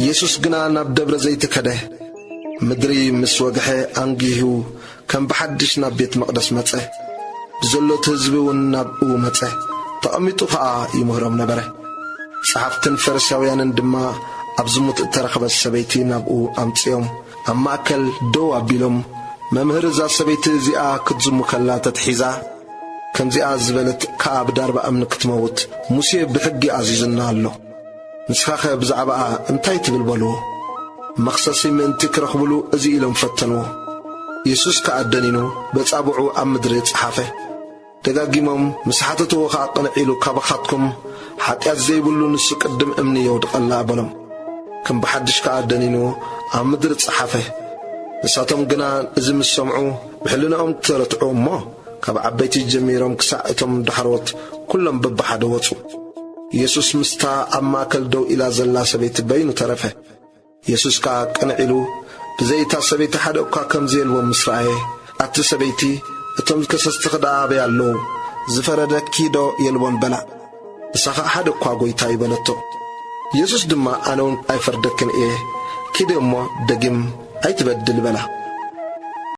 ኢየሱስ ግና ናብ ደብረ ዘይት ከደ። ምድሪ ምስ ወግሐ ኣንጊሁ ከም ብሓድሽ ናብ ቤት መቕደስ መጸ። ብዘሎት ህዝቢ እውን ናብኡ መጸ። ተቐሚጡ ኸኣ ይምህሮም ነበረ። ጸሓፍትን ፈሪሳውያንን ድማ ኣብ ዝሙት እተረኽበት ሰበይቲ ናብኡ ኣምጺኦም፣ ኣብ ማእከል ደው ኣቢሎም፣ "መምህር፣ እዛ ሰበይቲ እዚኣ ክትዝሙ ከላ ተትሒዛ፣ ከምዚኣ ዝበለት ከኣ ብዳርባ እምኒ ክትመውት ሙሴ ብሕጊ ኣዚዙና ኣሎ። ንስኻኸ ብዛዕባኣ እንታይ ትብል?" በልዎ። መኽሰሲ ምእንቲ ክረኽብሉ እዚ ኢሎም ፈተንዎ። የሱስ ከኣ ደኒኑ በጻብዑ ኣብ ምድሪ ጸሓፈ። ደጋጊሞም ምስ ሓተትዎ ኸኣ ቅንዕ ኢሉ፣ "ካባኻትኩም ሓጢኣት ዘይብሉ ንሱ ቅድም እምኒ የውድቐላ" በሎም። ከም ብሓድሽ ከኣ ደኒኑ ኣብ ምድሪ ጸሓፈ። ንሳቶም ግና እዚ ምስ ሰምዑ ብሕልናኦም ተረትዑ እሞ፣ ካብ ዓበይቲ ጀሚሮም ክሳዕ እቶም ዳሕሮት ኩሎም በብሓደ ወጹ። የሱስ ምስታ ኣብ ማእከል ደው ኢላ ዘላ ሰበይቲ በይኑ ተረፈ። የሱስ ከኣ ቅንዕ ኢሉ ብዘይ እታ ሰበይቲ ሓደ እኳ ከም ዘየልቦም ምስ ረኣየ፣ "ኣቲ ሰበይቲ፣ እቶም ከሰስትኺ ደኣ ኣበይ ኣለዉ? ዝፈረደኪ ዶ የልቦን?" በላ። ንሳ ኸኣ፣ "ሓደ እኳ ጐይታይ" በለቶ። የሱስ ድማ፣ "ኣነ እውን ኣይፈርደክን እየ፣ ኪዲ እሞ ደጊም ኣይትበድሊ" በላ።